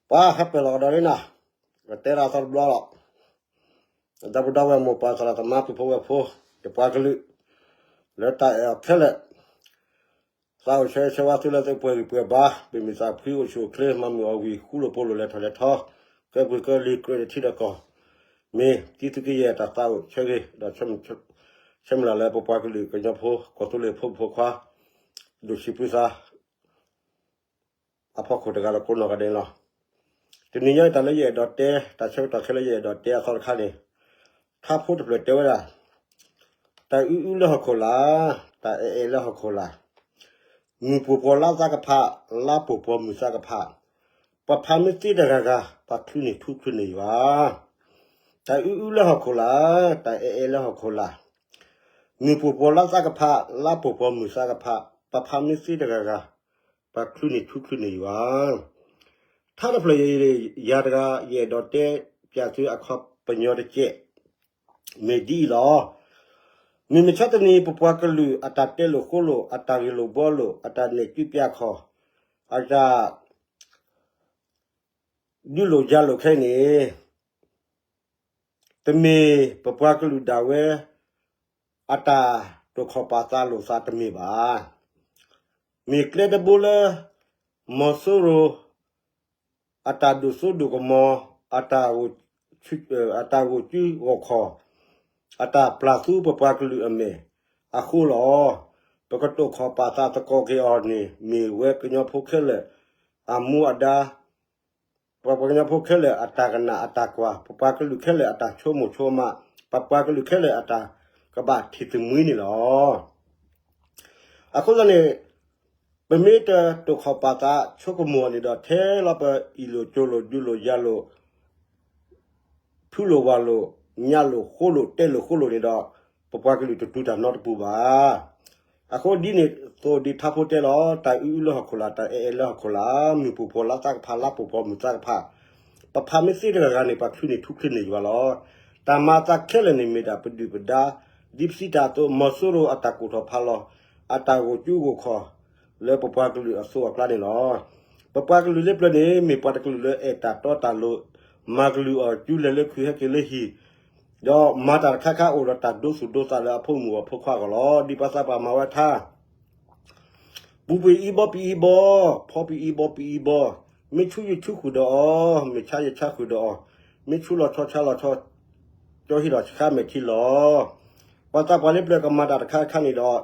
ပှၤဟဲပၢၢ်လီၤကဒီးလံနၤ, ပတဲဒၣ်သီတဘျီလီၤ. ဒီပုၢ်ဒီဝဲၢ်မိၢ်ပၢ်သရၣ်သမါပုၢ်ဖိဝဲၢ်ဖိ, ယပှၤကလုာ် လၢတၢ်အဲၣ်အီၤခဲလၢာ်, သးအိၣ်ဆၢဂ့ၤဆၢဝါသုလၢသုပှဲၤဂံၢ်ပှဲၤဘါ, ဘၣ်မုာ်သးဖှံအိၣ်ဆူၣ်အိၣ်ချ့, မၤမုာ်အီၣ်ဝံၤ ဃူလိာ်ဖိးလိာ်လဲၤထီၣ်လဲၤထီ, ကဲပှ့ၤကဲလံၤကြၢးတထံဒီးကီၢ်, မ့ၢ်တံသုးက့ယဲၢ်တၢ်သးအိၣ်ဆၢဂ့ၤ, ဒီးဆၢမုၢ်လၢ်လၢပပှၤကလုာ်ကညီဖိ ကီၢ်သူလ့ၤဖိမုၣ်ဖိခွါ ဒိၣ်ဆံးပုသး အဖီခိၣ်တဂၤဒီးကိးနီၢ်ဂၤဒဲးန့ၣ်လီၤ. တနံၤညါအံၤတၢ်လၢယအဲၣ်ဒိးတဲ, တၢ်ဆၢကတီၢ်ခဲလၢယအဲၣ်ဒိးတဲအသီတခါန့ၣ်, ထါဖိတဖျၢၣ်တဲဝဲဒၣ်, တၢ်အုအုလၢဟီၣ်ခိၣ်လာ်, တၢ်အဲၣ်အဲၣ်လၢဟီၣ်ခိၣ်လာ်, မုၢ်ပိာ်ပှီၤလါသးကဖး, လါပိာ်ပှီၤမုၢ်သးကဖး, ပဖးမ့ၢ်သ့တဂၤဂၤ, ပချုးန့ၢ်ထူချုးန့ၢ်ယွၤ တၢ်အုအုလၢဟီၣ်ခိၣ်လာ်, တၢ်အဲၣ်အဲၣ်လၢဟီၣ်ခိၣ်လာ်, မုၢ်ပိာ်ပှီၤလါသးကဖး, လါပိာ်ပှီၤမုၢ်သးကဖး, ပဖးမ့ၢ်သ့တဂၤဂၤ, ပချုးန့ၢ်ထူချုးန့ၢ်ယွၤ ထါတဖျၢၣ်အံၤ ယၤတဂၤ ယအဲၣ်ဒိးတဲပၠးသုအခီပညီတကဲး, မ့ၢ်ဒ်အံၤလီၤ. မုၢ်မဆါတနံၤ ပပှၤကလုာ်အတၢ်တဲလိာ်ဃိလိာ်, အတၢ်ဂ့ၢ်လိာ်ဘှီလိာ်, အတၢ်နဲၣ်စုပျးခီၣ်, အတၢ် ဒုးလိာ်ယၤလိာ်ခဲအံၤန့ၣ်, တမ့ၢ်ပပှၤကလုာ်ဒၣ်ဝဲ အတၢ်တိာ်ခီၣ်ပာ်သးလိာ်သးတမ့ၢ်ဘၣ်. မ့ၢ်ကျဲတဘိလၢ မီၤစိရိၤ အတၢ်ဒိၣ်စိဒိၣ်ကမီၤ, အတၢ်ဂိၢ်စုဂီၢ်ခီၣ်, အတၢ်ပျၢ်သူပပှၤကလုာ်အမဲာ်အဃိလီၤ. ပကတိာ်ခီၣ်ပာ်သးသကိးက့ၤအီၤန့ၣ် မ့ၢ်ဝဲကညီဖိခဲလၢာ် အမူအဒါ ပပှၤကညီဖိခဲလၢာ်အတၢ်ကနၣ်အတၢ်ကွၢ်, ပပှၤကလုာ်ခဲလၢာ်အတၢ်ဆိကမိၣ်ဆိကမး, ပပှၤကလုာ်ခဲလၢာ်အတၢ်ကဘၣ်ထံၣ်သမံန့ၣ်လီၤ. အဃိသတးန့ၣ် ပမ့ၢ်တတိာ်ခီၣ်ပာ်သးဆိကမိၣ်အီၤန့ၣ်ဒီး ထဲလီၤပအံၣ်လိာ်ကၠိလိာ်ဒုးလိာ်ယၤလိာ် ဖုလိာ်ဝၤလိာ်, ညၣ်လိာ်ဃိလိာ်တဲလိာ်ဃိလိာ်န့ၣ်ဒီး ပပှၤကလုာ်တတူၢ်တၢ်နီတပူၤဘၣ်. အဃိဒ်န့ၣ်အသိးဒ်ထါဖိတဲလီၤ, တၢ်အုအုလၢဟီၣ်ခိၣ်လာ်, တၢ်အဲၣ်အဲၣ်လၢဟီၣ်ခိၣ်လာ်, မုၢ်ပိာ်ပှီၤလါသးကဖး, လါပိာ်ပှီၤမုၢ်သးကဖး, ပဖးမ့ၢ်သ့တဂၤဂၤန့ၣ် ပချုးန့ၢ်ထူချုးန့ၢ်ယွၤလီၤ. တၢ်မၤသးခဲလၢာ်န့ၣ်မ့ၢ်ဒၣ်ပဒုၣ်ပဒါ, ဒ်ပစံးတၢ်အသိး မီၤစိရိၤအတၢ်ကိးထီၣ်ဖးလီၤ, အတၢ်ဂိၢ်ကၠူဂိၢ်ခီၣ် လၢပပှၤကလုာ်အသိးအကျါန့ၣ်လီၤ. ပပှၤကလုာ်လၢပျၢၤန့ၣ် မ့ၢ်ပှၤတကလုာ်လၢအဲၣ်တၢ်တီတၢ်လိၤ, မၤကလုာ်အီၤကၠူလဲၤလၢခုးဟဲက့ၤလၢဟံၣ်, ဒီးမၤတၢ်တခါခါအိၣ်ဒီးတၢ်ဒိသူၣ်ဒိသးလၢအဖိမုၣ်ဂီၢ်ဖိခွါအဂီၢ်လီၤ. ဒ်ပှၤသးပှၢ်မၤဝဲထါ ပူၤပအံဘီပအံဘီ, ဖီပအံဘီပအံဘီ, မ့ၢ်ဆူယဆူဃုာ်ဒီးအီၤ, မ့ၢ်ဆါယဆါဃုာ်ဒီးအီၤ, မ့ၢ်ဆူလီၤဆီဆါလီၤဆီ, ကၠီဟံးဒီးဆါမဲာ်ထံလီၤ. ပှၤသးပှၢ်လၢပျၢၤကမၤတၢ်တခါတခါန့ၣ်ဒီး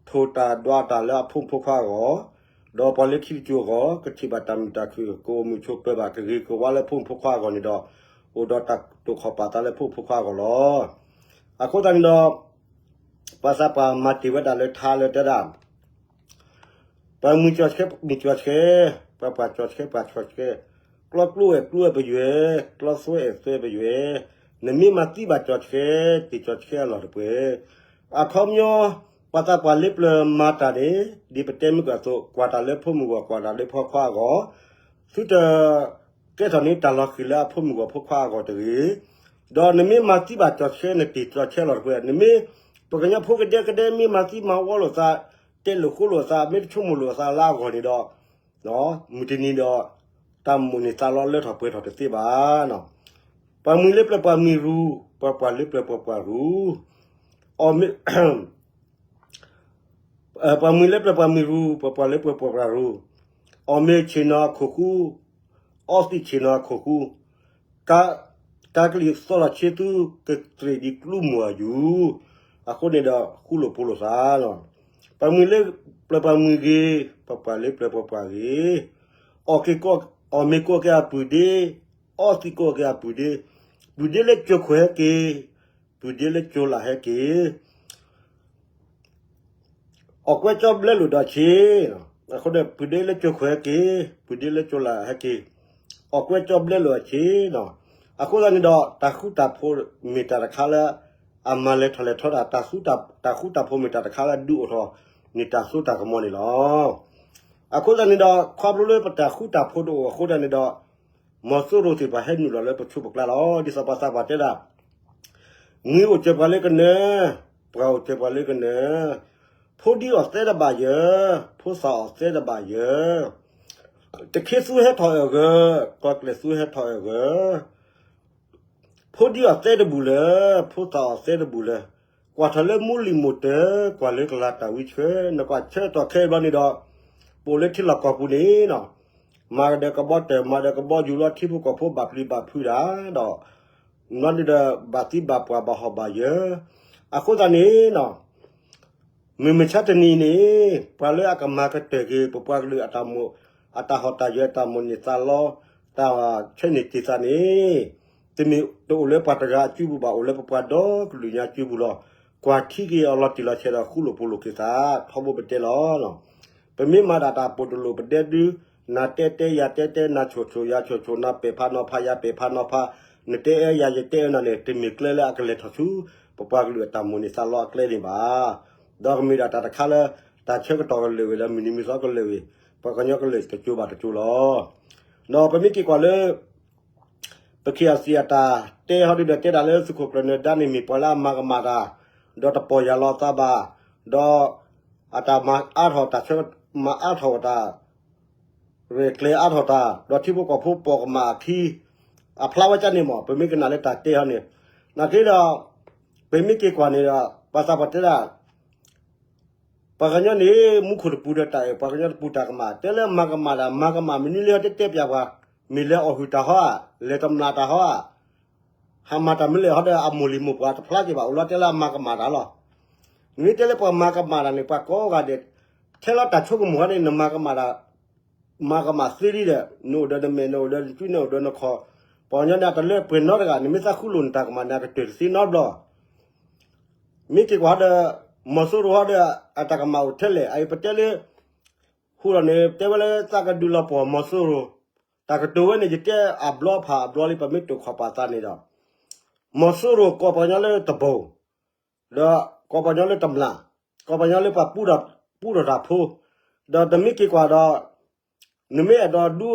ထိၣ်တၢ်ဒွးတၢ်လၢအဖိမုၣ်ဖိခွါအဂီၢ်, ဒီးပှၤလၢခံတစိၤအဂီၢ် ကထံၣ်ဘၣ်တၢ်မုာ်တၢ်ခုၣ်, ကအိၣ်မုာ်ဆိးပၢၤဘၣ်ကဂ့ၤကဝါလၢဖိမုၣ်ဖိခွါအဂီၢ်န့ၣ်ဒီး အိၣ်ဒီးတၢ်တိာ်ခီၣ်ပာ်သးလၢဖိမုၣ်ဖိခွါအဂီၢ်လီၤ. အဃိသတးန့ၣ်ဒီး ပှၤသးပှၢ်မၤတ့ၢ်ဝဲဒၣ်လၢထါလၢတဲဒၣ် ပှၤမုၢ်ကၠီၣ်ဆှဲ မုၢ်ကၠီၣ်ဆှဲ, ပှၤပှၢ်ကၠီၣ်ဆှဲ ပှၤကၠီၣ်ဆှဲ, ကျီကျိအဲၣ်ကျိအဲၣ်ပယွဲၢ်, ကျီသွဲအဲၣ်သွဲပယွဲၢ်, နမ့ၢ်မၤသံဘၣ်ကၠီၣ်ဆှဲ တ့ၢ်ကၠီၣ်ဆှဲအလီၢ်တပှဲၤ. အခီပညီ ပှၤသးပှၢ်လၢပျၢၤမၤတၢ်န့ၣ် ဒ်ပတဲမုၢ်ကၢ်အသိး ကွၢ်တၢ်လၢဖိမုၣ်ဂီၢ် ကွၢ်တၢ်လၢဖိခွါအဂီၢ်, သုတ ကဲထီၣ်န့ၢ်တၢ်လီၤဃံၤလၢအဖိမုၣ်ဂီၢ်ဖိခွါအဂီၢ်တဂ့ၤ. ဒီးနမ့ၢ်မၤသံဘၣ်ကၠီၣ်ဆှဲ နတ့ၢ်ကၠီၣ်ဆှဲလီၢ်တပှဲၤ, နမ့ၢ် ပှၤကညီဖိကဒဲကဒဲမ့ၢ်မၤသံမၤဝီလိာ်သး, တဲလိာ်ဃိလိာ်သး, မ့ၢ်တဆိကမိၣ်လိာ်သးလၢအဂီၢ်န့ၣ်ဒီး မုၢ်တနံၤဒီး တၢ်မိၣ်န့ၢ်သးလီလၢထီၣ်ပှဲၤထီၣ်တသ့ဘၣ်. ပှၤမှံလၢပျၢၤပှၤမှံရူၤ, ပှၤပှၢ်လၢပျၢၤပှၤပှၢ်ရူၤ, အီၣ်မ့ၢ် ပှၤမှံလၢပျၢၤပှၤမှံရူၤ, ပှၤပှၢ်လၢပျၢၤပှၤပှၢ်ရူၤ, အီၣ်မ့ၢ်ဆ့ၣ်နီၤအခိၣ်ဃူ, အီသံးဆ့ၣ်နီၤအခိၣ်ဃူ, ကါ ကါကလံၤသီလီၤဆ့သူ ကတြ့ၣ်ဒ်ကျူမုၢ်အယူၤ, အဃိန့ၣ်ဒီးဃူလိာ်ဖိးလိာ်သးလီၤ. ပှၤမှံလၢပျၢၤပှၤမှံဂ့ၤ, ပှၤပှၢ်လၢပျၢၤပှၤပှၢ်ဂ့ၤ, အီၣ်က့ၤကီၢ် အီၣ်မ့ၤကီၢ်က့ၤအပုၢ်ဒ့, အီသံးကီၢ်က့ၤအပုၢ်ဒ့, ပုၢ်ဒ့လၢကၠိခိၣ်ဟဲက့ၤ, ပုၢ်ဒ့လၢကၠိလာ်ဟဲက့ၤ အီၣ်ကွဲကၠီဘျဲလိာ်ဒီးဆ့, အဃိဒီး ပုၢ်ဒ့လၢကၠိခိၣ်ဟဲက့ၤ, ပုၢ်ဒ့လၢကၠိလာ်ဟဲက့ၤ, အီၣ်ကွဲကၠီဘျဲလိာ်အဆ့လီၤ. အဃိသတးန့ၣ်ဒီး တၢ်ဃူတၢ်ဖိးမ့ၢ်တၢ်တခါလၢ အမၤလဲၤထီၣ်လဲၤထီတၢ်, တၢ်ဃူတၢ်ဖိးမ့ၢ်တၢ်တခါလၢဒုးအိၣ်ထီၣ်န့ၢ် တၢ်စိတၢ်ကမီၤန့ၣ်လီၤ. အဃိသတးန့ၣ်ဒီး ခီဖျိလၢပတၢ်ဃူတၢ်ဖိးတအိၣ်အဃိသတးန့ၣ်ဒီး မီၤစိရိၤသ့ၣ်တဖၣ်ဟဲနုာ်လီၤလၢပဆိးပကျါလီၤ. ဒ်သိးပှၤသးပှၢ်တဲဒၣ် မုၢ်အိၣ်စၢၤပှၤလၢကနၢၤ, ပှၢ်အိၣ်စၢၤပှၤလၢကနၢၤ, ဖိဒံအီၣ်သဲတဘၣ်ယၢၤ, ဖိသၣ်အီၣ်သဲတဘၣ်ယၢၤ, တခ့သူဟဲထီၣ်အဂၢၢ်, ကီၢ်ကျဲၤသူဟဲထီၣ်အဂၢၢ်, ဖိဒံအီၤသဲတဘူၣ်လၢၤ, ဖိသၣ်အီၤသဲတဘူၣ်လၢၤ, ကွၢ်ထီၣ်လၢမူလံၤမိၢ်တၢၤ, ကွၢ်လၢကလၤတၢ်ဝံဆှၢ, နကွၢ်ဆၢကတီၢ်ခဲအံၤဘျီန့ၣ်ဒီး, ပအိၣ်လၢထံလီၢ်ကီၢ်ပူၤန့ၣ်နီၤ, မၤကဒီးကဘီတၢၢ် မၤဒီးကဘီယူၤလီၤ ထံဖိကီၢ်ဖိဘၣ်ပျံၤဘၣ်ဖုးတၢ်ဒီး, နီၢ်ဒုးဒီးဘၣ်သံဘၣ်ပှၢ်ဘၣ်ဟီၣ်ဘၣ်ယၢၤ, အဃိသတးန့ၣ်နီၤ မုၢ်မဆါတနံၤန့ၣ် ပှၤလၢအကမၤကတၢၢ်က့ၤ ပပှၤကလုာ်အတၢ်မိၣ် အတၢ်ဟီၣ်တၢ်ယၢၤ အတၢ်မိၣ်န့ၢ်သးလီ တၢ်ဆၢန့ၢ်တ့ၢ်သးန့ၣ် တမ့ၢ်တအိၣ်လၢပှၤတဂၤအစုပူၤဘၣ် အိၣ်လၢပပှၤဒီကလုာ်ညါစုပူၤလီၤ. ကွၢ်ထံက့ၤအီၤလီၤတံၢ်လီၤဆဲးဒီးဃူလိာ်ဖိးလိာ်က့ၤသး ထီဘိပတဲလီၤ. ပမ့ၢ်မၤဒၣ်တၢ်ပိာ်တလိာ်ပဒဲဒု နၤတဲတဲယၤတဲတဲ နၤဆိၣ်ဆိၣ်ယၤဆိၣ်ဆိၣ် နၤပဲာ်ဖးနီၤဖးယၤပဲာ်ဖးနီၤဖး နတဲအၢယၤယတဲအၢနၤန့ၣ် တမ့ၢ်ကျဲလၢအကလဲၤထီၣ်ဆူ ပပှၤကလုာ်အတၢ်မိၣ်န့ၢ်သးလီအကျဲန့ၣ်ဘၣ်. ဒီးကမ့ၢ်ဒၣ်တၢ်တခါလၢ တၢ်ဆၢကတီၢ်ကလၢာ်ဝဲဒီး မုၢ်နံၤမုၢ်သီကလၢာ်ဝဲ, ပှၤကညီကလၢာ်တကၠိဘၣ်တကၠိလီၤ. ဒီးပမ့ၢ်က့ၤကွၢ်လၢ ပခံဂၤစံးအတၢ်တဲဟီဒုဒီးတဲဒၣ်လၢသုးခိၣ်ကျၢၢ်နၢၤဒါန့ၣ် မ့ၢ်ပှၤလၢအမၤကမၣ်တၢ်, ဒီးတပီၢ်ယၢ်လီၤအသးဘၣ်, ဒီးအတၢ်မၤအါထီၣ်တၢ်ဆၢ, မၤအါထီၣ်တၢ် ရဲၣ်ကျဲၤအါထီၣ်တၢ်, ဒီးထံဖိကီၢ်ဖိပိာ်ကမၣ်အခံ, အဖျါဝဲကန့ၣ်မး ပမ့ၢ်ကနၣ်လၢတၢ်တဲဟီန့ၣ်, နာ်က့ဒီး ပမ့ၢ်က့ၤကွၢ်န့ၣ်ဒီး ပှၤသးပှၢ်တဲဒၣ် ပှၤကညီန့ၣ် မူခိၣ်တပူၤဒီးတၢ်အဲၣ် ပှၤကညီတပူၤတၢ်ကမၣ် တဲလၢမၤကမၣ်တၢ် မၤကမၣ်မနုၤလၢတဲတဲပျးပှၤ, မ့ၢ်လဲၤအီၣ်ဟုၣ်တၢ်ဟီဧါ, လဲၤတမျၢ်တၢ်ဟီဧါ, ဟးမၤတၢ်မနုၤလဲၣ်ဟီဒီးအမိၢ်လံၤမိၢ်ပှၢ်တဖျါက့ၤဘၣ် အိၣ်လီၤတဲလၢအမၤကမၣ်တၢ်လီၤ. နမ့ၢ်တဲလၢပှၤမၤကမၣ်တၢ်န့ၣ် ပှၤကိးဂၤဒဲး ထဲလီၤတၢ်ဆိကမိၣ်ဟီန့ၣ် နမၤကမၣ်တၢ် မၤကမၣ်သ့လံဒီး နအိၣ်ဒီးနမဲာ် နအိၣ်ဒီးနစု နအိၣ်ဒီးနခီၣ်, ပှၤကညီန့ၣ် အတလၢပှဲၤနီတဂၤ နမ့ၢ်သးဃုလိာ်နတၢ်ကမၣ်န့ၣ် အကတၢၢ်တသ့နီတဘျီ. မ့ၢ်က့ၤကွၢ်ဟီဒီး မီၤစိရိၤဟီဒီး အတၢ်ကမၣ်အိၣ်ထဲလဲၣ်, အအံၤပတဲလၢ ဃိလီၤန့ၣ် တဲဝဲလၢသးကဒုးလီၤပှီၢ်မီၤစိရိၤ, တၢ်ကတိၤဝဲန့ၣ် ယတဲအဘျီဖးအဘျီလံ ပမ့ၢ်တိာ်ခီၣ်ပာ်သးန့ၣ်ဒီး မီၤစိရိၤကိးပှၤကညီလၢတဘိၣ် ဒီးကိးပှၤကညီလၢတမျၢ်, ကိးပှၤကညီလၢပှၤပူထီၣ်တၢ်ဖိ, ဒီးနမ့ၢ်က့ၤကွၢ်ဒီး နမ့ၢ်အဲၣ်ဒိးဒူ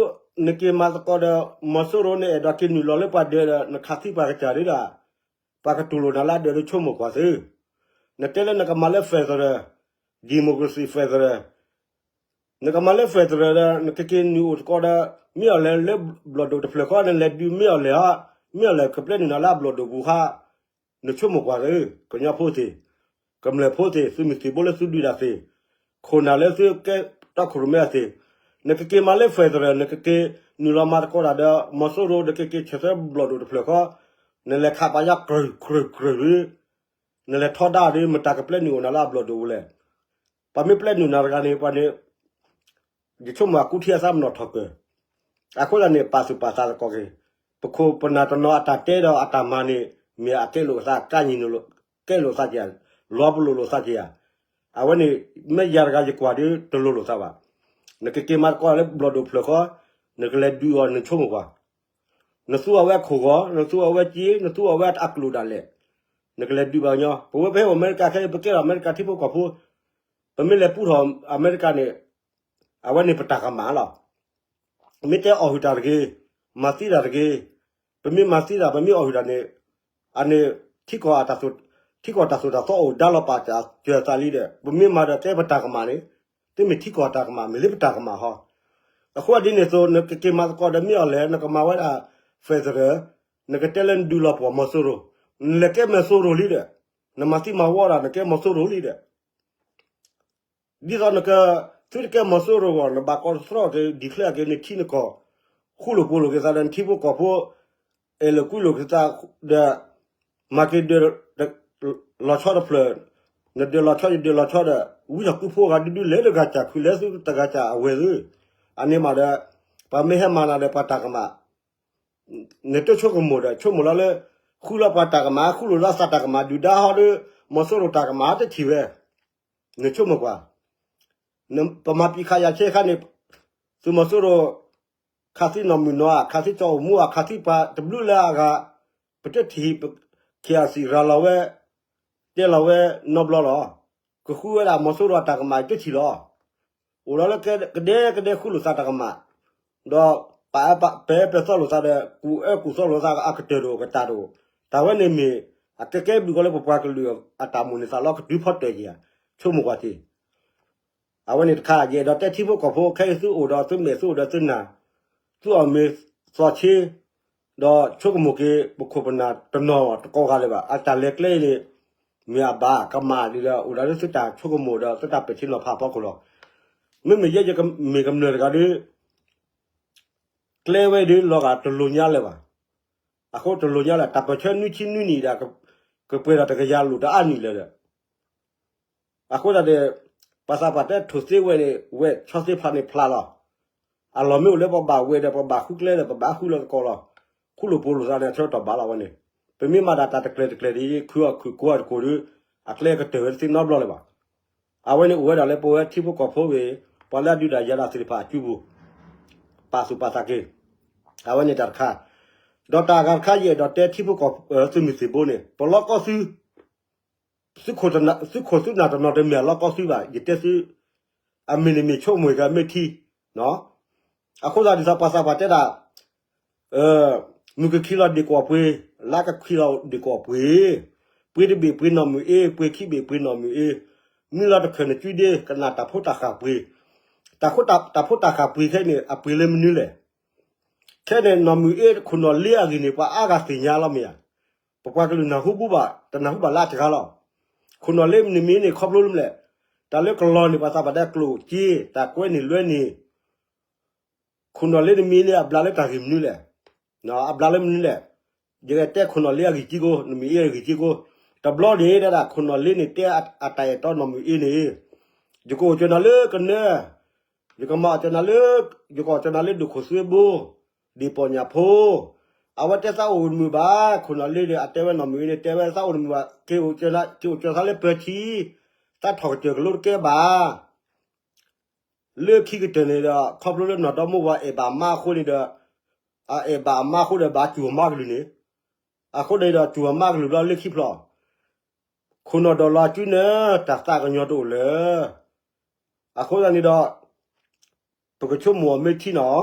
နက့ၤမၤသကိးဒီး မီၤစိရိၤန့ၣ် အဲၣ်ဒိးက့ၤနုာ်လီၤလၢပှၤဒၢးဒီး နခးသံပှၤကစၢ်ဒၣ်, ပှၤကတူၢ်လိာ်နၤလၢအဒၢးဒီးဆိကမိၣ်ကွၢ်သု, နတဲလၢနကမၤလၢ federal, democracy federal, နကမၤလၢ federal ဒီး နကက့ၤနုာ်အိၣ်သကိးဒီး မ့ၢ်အီၤလဲၣ်လၢဘျီၣ်ဒိၣ်တဖျၢၣ်ဃီ နလဲၤဒုးမ့ၢ်အီၤလဲၣ်ဟီ, မ့ၢ်အီၤလဲၣ်ကပျဲနုာ်နၤလၢအဘျီၣ်ဒိၣ်ပူၤဟီ, နဆိကမိၣ်ကွၢ်သု, ကညီဖိသ့ၣ်, ကမျၢၢ်ဖိသ့ၣ်, သုးမုၢ်သံၣ်ဘိလၢသုဒုးတၢ်သ့ၣ်, ခိၣ်နၢ်လၢသုကဲတီခိၣ်ရိၣ်မဲအသ့ၣ်, နကက့ၤမၤလၢ federal နကက့ၤနုာ်လီၤမၤသကိးတၢ်ဒီး မီၤစိရိၤ နကက့ၤဆဲးသၢဘျီၣ်ဒိၣ်တဖျၢၣ်ဃီ, နလဲၤခးပာ်ယါကြၢၢ်ကြၢၢ်ကြၢၢ်ဒု နလဲၤထီဒါဒု မတၤကပျဲနုာ်အိၣ်နၤလၢအဘျီၣ်ဒိၣ်ပူၤလဲၣ်. ပှၤမ့ၢ်ပျဲနုာ်နၤတဂၤန့ၣ် ပှၤန့ၣ် ယဆိကမိၣ်အကူထံအသးမနီၣ်ထီၣ်ကၢၢ်, အဃိသတးန့ၣ် ပာ်သူၣ်ပာ်သးသကိးက့ၤ, ပခိၣ်ပနၢ်တနီၤအတၢ်တဲဒီးအတၢ်မၤန့ၣ် မ့ၢ်အကဲလိာ်သး ကါညံၤလိာ်, ကဲလိာ်သးက့ၤဧါ, လီၤပလိာ်လိာ်သးက့ၤဧါ. အဝဲန့ၣ် မ့ၢ်ယၤတဂၤယကွၢ်ဒုတလိၤလိာ်သးဘၣ်. နကက့ၤမၤသကိးလၢဘျီၣ်ဒိၣ်ဖျၢၣ်ဃီ, နကလဲၤဒုးအီၤနဆိကမိၣ်ကွၢ် နသူအီၤဝဲအခိၣ်ဂီၤ, နသူအီၤဝဲက့, နသူအီၤဝဲအကျိာ်ဒၣ်လဲာ်, နကလဲၤဒုးဘၣ်ကညီ, ပဝဲပဟဲအိၣ်အမဲရကၤခဲအံၤ ပကဲထီၣ်အမဲရကၤထံဖိကီၢ်ဖိ, ပမ့ၢ်လဲၤပူထီၣ်အမဲရကၤန့ၣ်, အဝဲန့ၣ်ပတၢ်ကမၣ်လီၤ. မ့ၢ်တဲအီၣ်ဟုၣ်တၢ်တဂ့ၤ, မၤသံတၢ်တဂ့ၤ, ပမ့ၢ်မၤသံတၢ် ပမ့ၢ်အီၣ်ဟုၣ်တၢ်န့ၣ်, အန့ၣ် ထံကီၢ်တၢ်သိၣ်, ထံကီၢ်တၢ်သိၣ်တၢ်သီအိၣ်ဒါလီၤပာ်စၢၤသးလံဒီး ပမ့ၢ်မၤဒီးတဲပတၢ်ကမၣ်န့ၣ်, တမ့ၢ်ထံကီၢ်တၢ်ကမၣ် မ့ၢ်လၢပတၢ်ကမၣ်ဟီ. အဃိဒ်န့ၣ်အသိး နကက့ၤမၤသကိးဒီးမ့ၢ်အီၤလဲၣ် နကမၤဝဲဒၣ် federal, နကတဲလၢနဒုးလီၤပှီၢ်မီၤစိရိၤ, နလဲၤကဲမီၤစိရိၤလံဒီး, နမၤသံမၤဝီဒၣ် နကဲမီၤစိရိၤလံဒီး ဒ်သိးနက, သုတကဲမီၤစိရိၤဂီၢ် နဘၣ်ကိးသတြီက့ၤ declare က့ၤနထံနကီၢ်, ဃူလိာ်ဖိးလိာ်က့ၤသးဒီးနထံဖိကီၢ်ဖိ, အဲၣ်လိာ်ကွံလိာ်က့ၤသးဒီး, မၤက့ၤဒၢး, လီၤဆီတဖျၢၣ်, နဒၢးလီၤဆီယဒၢးလီၤဆီဒီး ဝံထီၣ်ကုဖိဂၤဒုဒုလဲၤတဂၤစၢ်ခုလဲၤသုတဂၤစၢ်အဝဲၢ်သု, အန့ၣ်မးဒီး, ပှၤမ့ၢ်ဟဲမၤနၤဒီးပှၤတၢ်ကမၣ် နတဆိကမိၣ်ဒီး ဆိကမိၣ်လီၤလၢ ဃုလီၤပှၤတၢ်ကမၣ် ဃုလိာ်လၢသးတၢ်ကမၣ် ဒုၣ်ဒါဟီဒီး မီၤစိရိၤတၢ်ကမၣ်တထံၣ်ဝဲ, နဆိကမိၣ်ကွၢ်, ပမၤပံာ်ခးယၤဆဲခါန့ၣ်, သုးမီၤစိရိၤ ခးသံနီၢ်မုၢ်နီၢ်ဧါ ခးသံစီၤအိၣ်မူဧါ ခးသံပှၤတဘျုးလၢအဂၤ, ပတထံၣ် ခံဂၤစံးရၤလီၤဝဲ, တဲလီၤဝဲနီတဘျီလီၤ. ကဃုဝဲဒၣ်မီၤစိရိၤအတၢ်ကမၣ်တထံၣ်လီၤ. အိၣ်လီၤလၢကဒဲကဒဲဃုလိာ်သးတၢ်ကမၣ်, ဒီးပာ်, ပာ်ပဲာ်သီလိာ်သးဒီး ကူၣ်အၢကူၣ်သီလိာ်သးအကတၢၢ်တအိၣ်ကတၢၢ်တအိၣ်, တၢ်ဝဲန့ၣ်မ့ၢ် အကဲကဲဘျုးကီးလၢပပှၤကလုာ်အတၢ်မိၣ်န့ၢ်သးလီကဒုဖီတၢၢ်က့ၤဧါ, ဆိကမိၣ်ကွၢ်တ့ၢ်. အဝဲန့ၣ်တခါ ယအဲၣ်ဒိးတဲထံဖိကီၢ်ဖိ ခဲအံၤသုအိၣ်ဒီးသုမဲာ်သုအိၣ်ဒီးသုနၢ် သုအီၣ်မ့ၤသီၣ်ဆ့ ဒီးဆိကမိၣ်က့ၤ ပခိၣ်ပနၢ်တနီၤတကိးဂၤလၢၤဘၣ်. အတၢ်လဲၤကျဲအံၤန့ၣ် မ့ၢ်အဘၣ်ကမၣ်ဒ်လဲၣ် အိၣ်ဒီးလၢသုတၢ်ဆိကမိၣ်ဒီးသုတၢ်ပဲာ်ထံနီၤဖးအဖီခိၣ်လီၤ. မ့မ့ၢ်ယဲယမ့ၢ်ကမျၢၢ်တဂၤဒီး ကျဲဝဲဒၣ်လီၤဂာ်တလိၤညါလၢၤဘၣ်. အဃိတလိၤညါလၢၤ တၢ်ပၢၢ်ဆၢနွံဆံနွံနံၣ်ဒၣ် ကပှဲၤဒီးတကယၤလိာ်တအါနံၣ်လၢၤဒီး အဃိသတးဒီး ပှၤသးပှၢ်တဲထိၣ်သ့ဝဲန့ၣ် ဝဲဆီသ့ဖျါန့ၣ်ဖျါလီၤ. အလီၢ်မ့ၢ်အိၣ်လၢပဘၣ်ဝဲဒီး ပဘၣ်ဃုကျဲဒီး ပဘၣ်ဃုလၢသကိးလီၤ. ဃူလိာ်ဖိးလိာ်သးန့ၣ် အဆၢကတီၢ်ဘၣ်လီၤဝဲန့ၣ်. ပမ့ၢ်မၤဒၣ်တၢ်တကျဲၤတကျဲၤဒ်အံၤ ခုအီၣ်ခုကိးအီၣ်တကိးဒီး အကျဲကတၢၢ်ဝဲတသ့နီတဘျီလၢၤဘၣ်. အဝဲန့ၣ်အိၣ်ဝဲဒၣ်လၢပဝဲထံဖိကီၢ်ဖိဝဲ ပှၤလၢအဒုးတၢ်ယၤတၢ်သ့ၣ်တဖၣ်အစုပူၤ ပာ်သူၣ်ပာ်သးက့ၤ အဝဲန့ၣ်တၢ်တခါ, ဒီးတၢ်အဂၤတခါ ယအဲၣ်ဒိးတဲထံဖိကီၢ်ဖိသုးမုၢ်သံၣ်ဘိန့ၣ် ပလီၢ်ကီၢ်သု သုးခိၣ်သုးနၢ်တနီၤတမ့ၢ်အလီၢ်ကီၢ်သုဘၣ် ယတဲသု အမ့ၢ်န့ၣ်မ့ၢ်ဆိကမိၣ်က့ၤမ့ၢ်ထံ, အဃိသတးဒ်သိးပှၤသးပှၢ်တဲဒၣ် မုၢ်ကခံလီၤဒ့ၣ်ကီၢ်ပှ့ၤ, လါကခံလီၤဒ့ၣ်ကီၢ်ပှ့ၤ, ပှ့ၤတဘ့ၣ်ပှ့ၤနီၢ်မုၢ်အ့, ပှ့ၤခံဘ့ၣ်ပှ့ၤနီၢ်မုၢ်အ့, မုၢ်လီၤတခၢၣ်နစုဒ့ ကနၣ်တၢ်ဖိတၢ်ဃၢ်ပှ့ၤ, တၢ်ဖိတၢ်ဃၢ်ပှ့ၤခဲအံၤန့ၣ် အပှ့ၤလၢမနုၤလဲၣ်. ခဲန့ၣ် နီၢ်မုၢ်အ့ခိၣ်နီၢ်လ့အဂ့ၢ်န့ၣ် ပှၤအါဂၤသ့ၣ်ညါလီၤမ့ၢ်ဧါ. ပပှၤကလုာ်နၢ်ဟူဘူဘၣ် တနၢ်ဟူဘၣ်လၢအတဂၤလီၤ. ခိၣ်နီၢ်လ့မနုၤမ့ၢ်န့ၣ် ခီဖျိလၢမနုၤလဲၣ်, တၢ်လၢကလီၤန့ၣ် ပှၤသးပှၢ်တဲကျိၣ်စ့ တၢ်ကွဲန့ၣ်လွဲန့ၣ် ခိၣ်နီၢ်လ့နမံၤန့ၣ် အဘျါလၢတၢ်ဂ့ၢ်မနုၤလဲၣ်, အဘျါလၢမနုၤလဲၣ်. ယကတဲခိၣ်နီၢ်လ့အဂ့ၢ်ကံကိ, နီၢ်မုၢ်အ့အဂ့ၢ်ကံကိ, တဘျီန့ၣ် တဲဒၣ်ခိၣ်နီၢ်လ့န့ၣ် တဲအတၢ်အဲၣ်တီနီၢ်မုၢ်အ့န့ၣ်, ယကအိၣ်ကၢနၤလၢကနၢ, ယကမၤအီၣ်ကၢနၤလၢ, ယကအီၣ်ကၢနၤလၢဒိၣ်ခိၣ်သွ့ဘိ, ဒ်ပီၢ်ညၣ်ဖိ, အဝဲတဲသးအိၣ်တမုာ်ဘၣ်, ခိၣ်နီၢ်လ့ဒီး အတဲဝဲနီၢ်မုၢ်အ့န့ၣ် တဲဝဲသးအိၣ်တမုာ်ဘၣ်, က့ၤအိၣ်ကၢသးလၢပၢၤထံ, သးထီၣ်ကစၢၢ်ကလိတကဲဘၣ် လၢခံကတၢၢ်န့ၣ်ဒီး ခီဖျိလၢနီၢ်ဒီမါဝၤအဲၣ်ဘၣ်မါအဃိန့ၣ်ဒီး, အအဲၣ်ဘၣ်အမါအဃိဒီး ဘၣ်စူၢ်အမါကလုၢ်န့ၣ်, အဃိန့ၣ်ဒီး စူၢ်အမါကလုၢ်ဘျီလၢခံဖျၢၣ်, ခိၣ်နီၢ်ဒီးလီၤစုနၢ တၢ်သးကညီၤတအိၣ်လၢၤ. အဃိသတးန့ၣ်ဒီး ပကဆိကမိၣ်အီၤမ့ၢ်ထံနီၤ,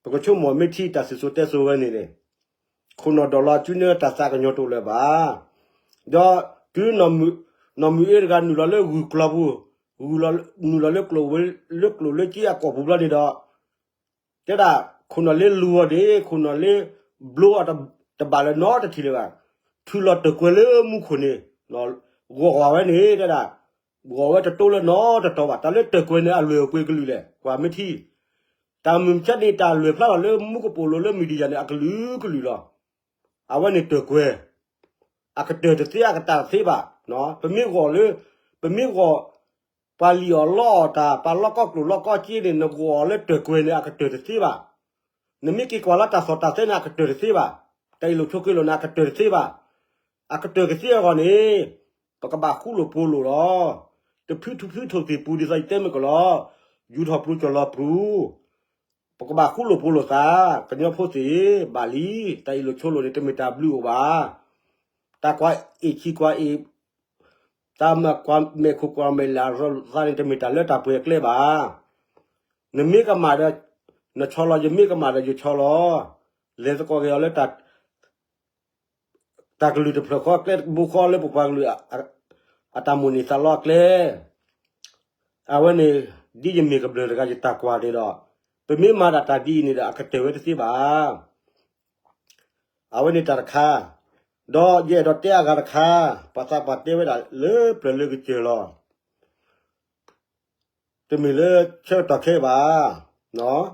ပကဆိကမိၣ်အီၤမ့ၢ်ထံ တၢ်စံၣ်စိၤတဲစိၤဝဲန့ၣ်န့ၣ်, ခိၣ်နီၢ်ဒီးလီၤစုနၢ တၢ်သးကညီၤတအိၣ်လၢၤဘၣ်. ဒီးတုၤနီၢ်မုၢ်အ့တဂၤနုာ်လီၤလၢဂုၢ်ကျီပူၤ, နုာ်လီၤလၢကျိၣ်ဝဲ, လၢကျိၣ်လၢစ့အကီၢ်ပူၤဘျီန့ၣ်ဒီး, တဲဒၣ်ခိၣ်နီၢ်လ့လူၤအီၤန့ၣ် ခိၣ်နီၢ်လ့ဘျိအီၤတဘၣ်လၢၤနီတထံၣ်လၢၤဘၣ်, ထုးလီၤတၢၢ်ကွဲၤလၢမူခိၣ်န့ၣ်, ဂီၤဝဲန့ၣ် တဲဒၣ်, ဂီၤဝဲတတိလၢနီတတီၤဘၣ်, တၢ်လၢတၢၢ်ကွဲၤန့ၣ် အလွဲၢ်အိၣ်ပှဲၤကလုာ်လဲၣ် ကွၢ်မ့ၢ်ထံ တၢ်မုၢ်မဆါန့ၣ် တၢ်လွဲၢ်ဖျါထီၣ်လၢမူကပိာ်လိၤလၢ media န့ၣ် အကလုာ်ကလုာ်လီၤ. အဝဲန့ၣ်တၢၢ်ကွဲၤ, အကတၢၢ်တသ့အကတၢၢ်တသ့ဘၣ်. ပမ့ၢ်ဂီၤလၢ, ပမ့ၢ်ဂီၤ, ပှၤလံၣ်အီၣ်လီအီၣ်တၢ်, ပှၤလီၢ်ကီၢ်ကျိၣ်လီၢ်ကီၢ်စ့န့ၣ် နဂီၤလၢတၢၢ်ကွဲၤန့ၣ် အကတၢၢ်တသ့ဘၣ်. နမ့ၢ်က့ၤကွၢ်လၢတၢ်သီၣ်တၢ်သဲန့ၣ် အကတၢၢ်တသ့ဘၣ်. တၢ်အ့ၣ်လိာ်ဆိးက့လိာ်န့ၣ် အကတၢၢ်တသ့ဘၣ်. အကတၢၢ်ကသ့အဂီၢ်န့ၣ်, ပကဘၣ်ဃူလိာ်ဖိးလိာ်လီၤ. တဖုထူဖုထိၣ်သ့ၣ်ပူၤဒ်သိးယတဲမ့ၢ်ကလီၤ, ယူၤထီၣ်ပျူၤကၠီၣ်လီၤပျူၤ ပကဘၣ်ဃူလိာ်ဖိးလိာ်သး, ကညီဖိသ့ၣ်, ဘၣ်လံ, တၢ်အ့ၣ်လိာ်ဆိးလိာ်န့ၣ် တမ့ၢ်တၢ်ဘျုးအိၣ်ဘၣ်. တၢ်ကွၢ်အ့ၣ်ဆံးကွၢ်အ့ၣ်, တၢ်မၤကွၢ်မဲာ်ခိၣ်ကွၢ်မဲာ်လၤသးန့ၣ် တမ့ၢ်တၢ်လၢတၢ်ပှဲၤအကျဲဘၣ်. နမ့ၢ်ကမၣ်ဒီး, နဆီလီၤ, ယမ့ၢ်ကမၣ်ဒီးယဆီလီၤ. လဲၤသကိးက့ၤအီၤလၢ တၢ်ကလုၢ်တဖျၢၣ်ဃီအကျဲတဘိဃီလၢပပှၤကလုာ် အတၢ်မိၣ်န့ၢ်သးလီအကျဲ, အဝဲန့ၣ် ဒ်ယမ့ၢ်ကမျၢၢ်တဂၤယတၢ်ကွၢ်န့ၣ်ဒီး, ပမ့ၢ်မၤဒၣ်တၢ်ဒ်အံၤန့ၣ်ဒီး အကတၢၢ်ဝဲတသ့ဘၣ်. အဝဲန့ၣ်တၢ်တခါ, ဒီးယအဲၣ်ဒိးတဲအဂၤတခါ, ပှၤသးပှၢ်တဲဝဲဒၣ်လၢပျၢၤလၢကစၢၢ်လီၤ. တမ့ၢ်လၢဆၢကတီၢ်ခဲအံၤဘၣ်.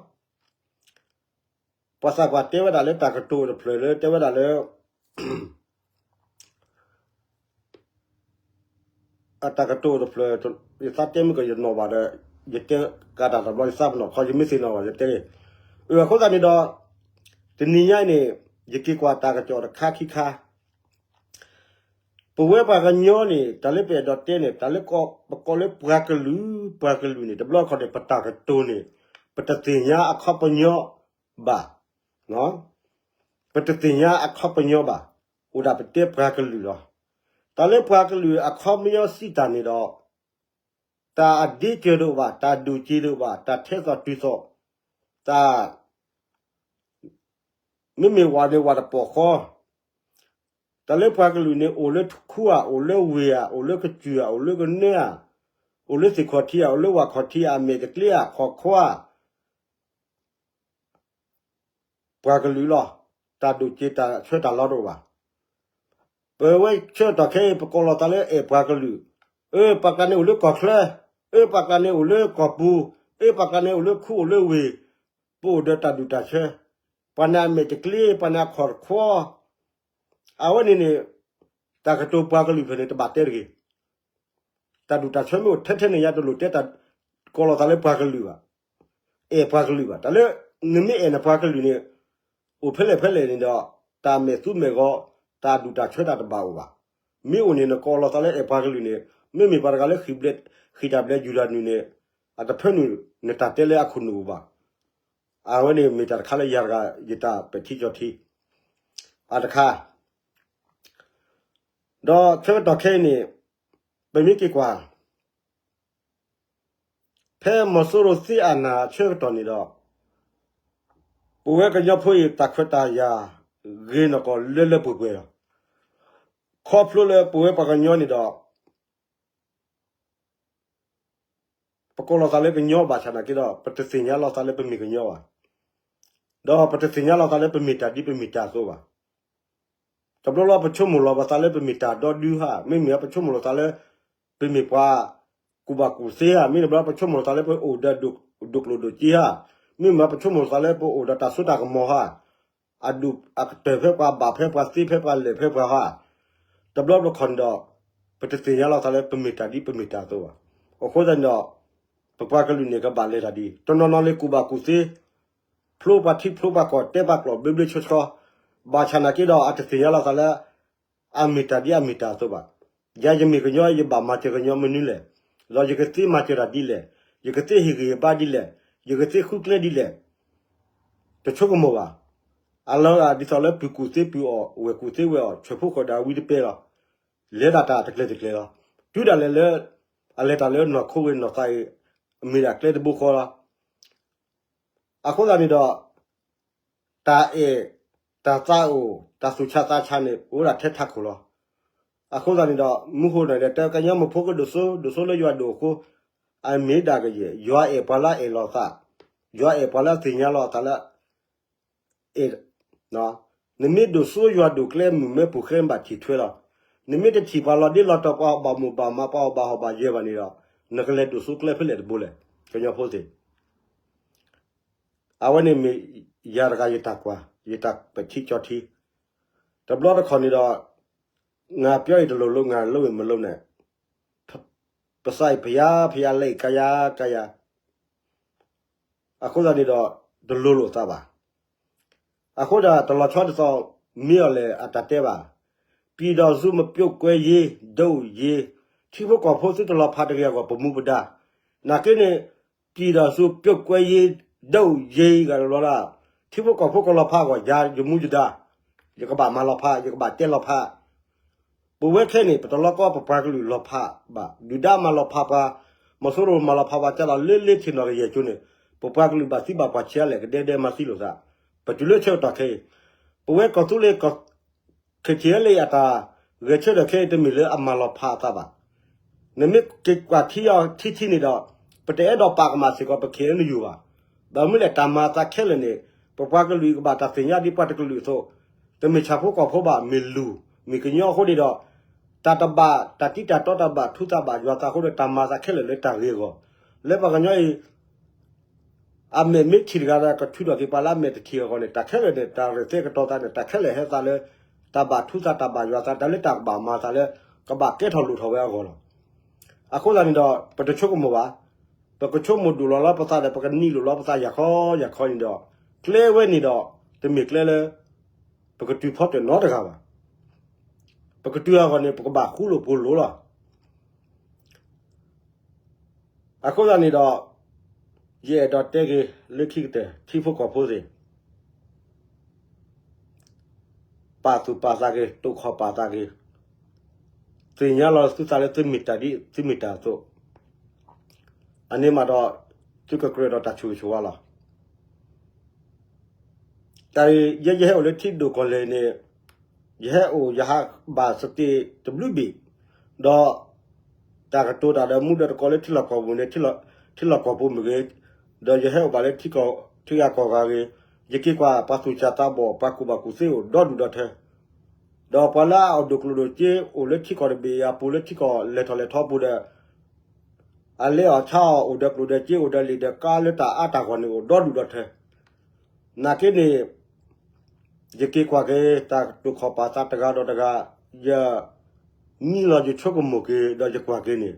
ပှၤသးပှၢ်တဲဝဲဒၣ်လၢတၢ်ကတိၤတဖျၢၣ်လၢတဲဝဲဒၣ်လၢ အတၢ်ကတိၤတဖျၢၣ်, ယသးတဲမ့ၢ်ကယနီၣ်ဘၣ်ဒီး, ယတဲကးတၢ်တဘျီ ယသးပနီၣ်ခီ ယမ့ၢ်သ့ၣ်နီၣ်ဘၣ် ယတဲ, အဃိသတးန့ၣ်ဒီး, တနံၤညါအံၤန့ၣ်, ယက့ၤကွၢ်တၢ်ကစီၣ်တခါခံခါ ပဝဲပှၤကညီန့ၣ် တၢ်လၢပအဲၣ်ဒိးတဲန့ၣ် တၢ်လၢပကိးလၢပှၤကလုာ်, ပှၤကလုာ်န့ၣ် တဘျီခီန့ၣ် ပတၢ်ကတိၤန့ၣ် ပတသ့ၣ်ညါအခီပညီဘၣ်. ပတသ့ၣ်ညါအခီပညီဘၣ်. အိၣ်ဒၣ်ပတဲပှၤကလုာ်လီၤ. တၢ်လၢပှၤကလုာ်အခီပညီစံးတၢ်န့ၣ်ဒီး တၢ်အဒ့စၢၤတအိၣ်ဘၣ်, တၢ်ဒိၣ်စ့ၤတအိၣ်ဘၣ်, တၢ်ထဲသိးတုၤသိး, တၢ် မ့မ့ၢ်ဝဲန့ၣ် ဝဲတပီၢ်ဃီ, တၢ်လၢပှၤကလုာ်န့ၣ် အိၣ်လၢထူဧါ, အိၣ်လၢဝ့ၢ်ဧါ, အိၣ်လၢကစၢၢ်ဧါ, အိၣ်လၢကနၢဧါ, အိၣ်လၢသ့ၣ်ခီၣ်ထံးဧါ, အိၣ်လၢဝၣ်ခီၣ်ထံးဧါ, အမဲာ်တကျ့ဧါ, ခိးခွါ ပှၤကလုာ်လီၤ. တၢ်ဒိၣ်စ့တၢ်ဆၢတၢ်လီတအိၣ်ဘၣ်. ပဝဲဆၢကတီၢ်ခဲအံၤ ပကိးလီၤသးလၢအဲၣ်ပှၤကလုာ်, အၢ ပှၤကျါန့ၣ်အိၣ်လၢကီၢ်ချၢ, အၢ ပှၤကျါန့ၣ်အိၣ်လၢကီၢ်ပူၤ, အၢ ပှၤကျါန့ၣ်အိၣ်လၢခူအိၣ်လၢဝ့ၢ်, ပအိၣ်ဒီးတၢ်ဒူၣ်တၢ်ဆၢ, ပှၤန့ၣ်အမဲာ်တကျ့, ပှၤန့ၣ်အခီၣ်တခွီ, အဝဲန့ၣ်န့ၣ် တၢ်ကတိၤပှၤကလုာ်ဖဲန့ၣ် တဘၣ်တဲတဂ့ၤ. တၢ်ဒူၣ်တၢ်ဆၢမ့ၢ်အိၣ်ထဲထဲန့ၣ် ယတလိၣ်တဲတၢ်ကိးလီၤသးလၢပှၤကလုာ်ဘၣ်, အဲၣ်ပှၤကလုာ်ဘၣ်. တၢ်လၢ နမ့ၢ်အဲၣ်နပှၤကလုာ်န့ၣ် အိၣ်ဖဲလဲၣ်ဖဲလဲၣ်န့ၣ်ဒီး တၢ်မဲာ်သူမဲာ်ဂီၤ, တၢ်ဒူၣ်တၢ်ဆၢတၢ်တဘၣ်အိၣ်ဘၣ်. မ့ၢ်အိၣ်န့ၣ် နကိးလီၤသးလၢအဲၣ်ပှၤကလုာ်န့ၣ် မ့မ့ၢ်ပှၤတဂၤလၢ ဃံတၢ်ဘျဲယူၤတၢ်နုာ်န့ၣ် အတဖၢနုာ် နတၢ်တဲလၢအခိၣ်နူာ်အိၣ်ဘၣ်. အဝဲန့ၣ်မ့ၢ်တၢ်တခါလၢယၤတဂၤ ယတၢ်ပဲာ်ထံကၠီထံ အတခါ ဒီးဆၢကတီၢ်ခဲအံၤန့ၣ် ပမ့ၢ်က့ၤကွၢ် ဖဲမီၤစိရိၤသ့အနၢ်ဆၢကတီၢ်န့ၣ်ဒီး ပဝဲကညီဖိအံၤ တၢ်ခွဲးတၢ်ယာ် ဂ့ၤနီၢ်ကီၢ်လၢလၢပှဲၤပှဲၤလီၤ. ခီဖျိလၢပဝဲပှၤကညီန့ၣ်ဒီး ပကိးလီၤသးလၢကညီဘၣ်ဆၣ်နာ်က့ဒီး ပတသ့ၣ်ညါလီၤသးလၢပမ့ၢ်ကညီဘၣ်. ဒီးပတသ့ၣ်ညါလီၤသးလၢပမ့ၢ်တၢ်ဒ်ပမ့ၢ်တၢ်အသိးဘၣ်. တဘျီဘျီပဆိကမိၣ်လီၤပသးလၢပမ့ၢ်တၢ်ဒီဒုဧါ, မ့မ့ၢ်ပဆိကမိၣ်လီၤသးလၢ ပမ့ၢ်ပှၤကူၣ်ဘၣ်ကူၣ်သ့ဧါ, မ့ၢ်တဘျီပဆိကမိၣ်လီၤသးလၢပအိၣ်ဒီးဒိၣ်ကျိၣ်ဒိၣ်စ့ဧါ, မ့မ့ၢ်ပဆိကမိၣ်လီၤသးလၢပအိၣ်ဒီးတၢ်စိတၢ်ကမီၤဧါ, အဒူၣ်အကတၢၢ်ဖဲပှၤ ဘၣ်ဖဲပှၤ သ့ဖဲပှၤလဲၣ်ဖဲပှၤဧါ, တဘျီတခီၣ်န့ၣ်ဒီး ပတသ့ၣ်ညါလီၤသးလၢပမ့ၢ်တၢ်ဒ်ပမ့ၢ်တၢ်အသိးဘၣ်. အဃိသတးန့ၣ်ဒီး ပပှၤကလုာ်န့ၣ် ကဘၣ်လဲၤတၢ်ဒ် တနီၤနီၤလၢကူၣ်ဘၣ်ကူၣ်သ့ ဖျိပှၤထံဖျိပှၤကီၢ် တဲပှၤကျိာ်ဘျ့ဘျ့ဆှီဆှီ, ဘၣ်ဆၣ်နာ်က့ဒီး အတသ့ၣ်ညါလီၤသးလၢ အမ့ၢ်တၢ်ဒ်အမ့ၢ်တၢ်အသိးဘၣ်. ယၤယမ့ၢ်ကညီ ယဘၣ်မၤစၢၤကညီမနုၤလဲၣ်, ဒီးယကသ့မၤစၢၤတၢ်ဒ်လဲၣ်, ယကသ့ဟ့ၣ်ဂံၢ်ဟ့ၣ်ဘါဒ်လဲၣ်, ယကသ့ဃုကျဲဒ်လဲၣ်, တဆိကမိၣ်ဘၣ်. အလီၤဒ်သိးလၢပုၢ်ကူၣ်သ့ပုၢ်အီၣ် ဝဲၢ်ကူၣ်သ့ဝဲၢ်အီၣ် ဆၢဖိဃီၣ်ဒီးအဝံတပဲလီၤ. လဲၤဒၣ်တၢ်တကျဲၤတကျဲၤလီၤ. တုၤဒၣ်လဲာ်လၢ အလဲၤတၢ်လၢနီၢ်ခိဝဲၢ်နီၢ်သးအံၤ အမ့ၢ်ဒၣ်ကျဲတဘိဃီလီၤ. အဃိသတးန့ၣ်ဒီး တၢ်အဲၣ် တၢ်သးအိၣ် တၢ်သူၣ်ဆါသးဆါန့ၣ် အိၣ်ဒၣ်ထဲထးခိၣ်လီၤ. အဃိသတးန့ၣ်ဒီး မူဟိၣ်န့ၣ်ဒီး တဲကညီမုၢ်ဖိကဒိၣ်စိ ဒိၣ်စိလၢယွၤဒိၣ်အဃိ, အမ့ၢ်ဒၣ်ကယဲၢ် ယွၤအဲၣ်ပှၤလၢအအဲၣ်လီၤသး, ယွၤအဲၣ်ပှၤလၢအသ့ၣ်ညါလီၤသးလၢ အဲၣ် နမ့ၢ်ဒိၣ်စိယွၤဒိၣ်ကျဲမုၢ်မ့ၢ်ပူၤကျဲမ့ၢ်ဘၣ်ထံၣ်ထွဲလီၤ. နမ့ၢ်တထံၣ်ပှၤလီၤဒ့လီၤတီၤ ပှၤအီၣ်ဘၣ်မိၢ်ဘၣ်မါ ပှၤအီၣ်ဘၣ်ဟီၣ်ဘၣ်ယၢၤဘၣ်န့ၣ်ဒီး နကလဲၤဒိၣ်စိကျဲဖဲလဲၣ်တဘိလဲၣ် ကညီဖိသ့ၣ်. အဝဲန့ၣ်မ့ၢ်ယၤတဂၤယတၢ်ကွၢ် ယတၢ်ပဲာ်ထံကၠီထံ. တဘျီတခီၣ်န့ၣ်ဒီး ငါပြောရင်တလိၤလိၤ ငါလုပ်ရင်မလုပ်နဲ့ ပသးအံၤဖယါဖယါလဲအံၤကါယါကါယါ အဃိသတးန့ၣ်ဒီး တလိၤလိာ်သးဘၣ်. အဃိဒီးတလီၤဆီဒ်သိး မ့ၢ်အီၤလဲၣ်အတၢ်တဲဘၣ်. ပြည်ထောင်စုမပြုတ်ကွဲရေး ဒုတ်ရေး, ထံဖိကီၢ်ဖိသုတလီၤဖးတဂ့ၤအဂီၢ် ပမူပဒါ. နာ်က့န့ၣ် ပြည်ထောင်စုပြုတ်ကွဲရေး ဒုတ်ရေး ဂၤတဘျီဒၣ် ထံဖိကီၢ်ဖိကလီၤဖးအဂီၢ် ယၤယမူယဒါ ယကဘၣ်မၤလီၤဖး ယကဘၣ်တဲလီၤဖး ပဝဲခဲန့ၣ် ပတလီၤကီပပှၤကလုာ်လီၤဖးဘၣ် ဒုၣ်ဒါမၤလီၤဖးပှၤ မီၤစိရိၤမၤလီၤဖးပှၤ ကၢ်လီၤလၢလၢထံၣ်နီၣ်ကယဲၢ်ကၠိန့ၣ် ပပှၤကလုာ်ဘၣ်သံဘၣ်ပှၤဆံးအါလဲၣ် ကဒဲဒဲမၤသံလိာ်သး ပတုၤလၢဆၢကတီၢ်ခဲအံၤ ပဝဲကီၢ်သူလ့ၤ ခ့ၣ်ထံးလ့အတၢ်ဂဲၤဆၢထၢၣ်ခဲအံၤ တမ့ၢ်လၢအမၤလီၤဖးအသးဘၣ်. နမ့ၢ်က့ၤကွၢ်ထံအီၤထံထံန့ၣ်ဒီး ပတအဲၣ်ဒိးပာ်ကမၣ်စ့ၢ်ကီး ပခ့ၣ်အဲၣ်ယူၣ်ဘၣ်. ဘၣ်မနုၤလဲၣ် တၢ်မၤအသးခဲလၢာ်န့ၣ် ပပှၤကလုာ်အံၤကဘၣ်တၢ်သ့ၣ်ညါဒ်ပှၤတကလုာ်အသိး တမ့ၢ်ဆၣ်ဖိကီၢ်ဖိဘၣ် မ့ၢ်လူၤ မ့ၢ်ကညီအဃိန့ၣ်ဒီး တၢ်တဘၣ် တၢ်တံၢ်တၢ်တီတၢ်ဘၣ်ထူသးဘၣ်ယွၤသးအဃိဒီး တၢ်မၤအသးခဲလၢာ်လၢတၢ်ဂ့ၤအဂီၢ် လၢပှၤကညီအံၤ အမဲာ်မ့ၢ်ထံၣ်တဂၤဒီး ကထုးထီၣ်က့ၤပှၤလၢအမဲာ်တထံၣ်အဂီၢ်န့ၣ် တၢ်ခဲလၢာ်န့ၣ် တၢ်ရဲၣ်သဲကတီၤသးန့ၣ် တၢ်ခဲလၢာ်ဟဲသးလၢ တၢ်ဘၣ်ထူသးတၢ်ဘၣ်ယွၤသး တၢ်လၢတၢ်ကဘၣ်မၤသးလၢ ကဘၣ်ကဲထီၣ်လိၣ်ထီၣ်ဝဲအဂီၢ်လီၤ. အဃိသတးန့ၣ်ဒီး ပတဆိကမိၣ်ဘၣ်. ပကဆိကမိၣ်ဒိၣ်လီၤလီၤပသးဒီး ပကနံၤလိာ်လီၤပသးယၤခီယၤခီန့ၣ်ဒီး ကျဲဝဲန့ၣ်ဒီး တမ့ၢ်ကျဲလၢ ပကတုၤဖီတၢၣ်နီတဂၤဘၣ်. ပကတုၤအဂီၢ်န့ၣ် ပကဘၣ်ဃူလိာ်ဖိးလိာ်လီၤ. အဃိသတးန့ၣ်ဒီး ယအဲၣ်ဒိးတဲက့ၤလၢခံကတၢၢ် ထံဖိကီၢ်ဖိသ့ၣ် ပာ်သူၣ်ပာ်သးက့ၤ တိာ်ခီၣ်ပာ်သးက့ၤ သ့ၣ်ညါလီၤသုသးလၢသုမ့ၢ်တၢ်ဒ်သုမ့ၢ်တၢ်အသိး အန့ၣ်မးဒီး သုကကြၢးဒီးတၢ်ဆိၣ်ဂ့ၤဆိၣ်ဝါလီၤ. တၢ်အံၤ ယဲယဟဲအိၣ်လၢထံဒိၣ်ကီၢ်လဲၢ်န့ၣ် ယဟဲအိၣ်ယဟးဘၣ်စတ့းတဘျုးဘ့ၣ် ဒီး တၢ်ကတိၤတၢ်ဒီးမူဒီးတကိးလၢထံလီၢ်ကီၢ်ပူၤန့ၣ် ထံလီၢ်ကီၢ်ပူၤမ့ၢ်ဂ့ၤ, ဒီးယဟဲအိၣ်ဘၣ်လၢထံဂၤကီၢ်ဂၤဂ့ၤ, ယက့ၤကွၢ်ပှၤသူၣ်စၢ်သးဘီၣ် ပှၤကူၣ်ဘၣ်ကူၣ်သ့အိၣ်ဒီဒူၣ်ဒီထၢ, ဒီးပှၤလၢအအိၣ်ဒိၣ်ကျိၣ်ဒိၣ်စ့အိၣ်လၢထံကီၢ်တဘ့ၣ်အပူၤ လၢထံကီၢ်လဲၤထီၣ်လဲၤထီပူၤဒီး အလဲၤအီၣ်ဆါအီၣ် အိၣ်ဒီးကျိၣ်ဒီးစ့အိၣ်ဒီးလံာ်ဒီးကါလၢတၢ်အါတၢ်ဂီၢ်န့ၣ်အိၣ်ဒီဒူၣ်ဒီထၢ, နာ်က့န့ၣ် ယက့ၤကွၢ်က့ၤ တၢ်တိာ်ခီၣ်ပာ်သးတဂၤဒီးတဂၤ, ယမံလီၤယဆိကမိၣ်က့ၤဒီးယကွၢ်က့ၤန့ၣ်,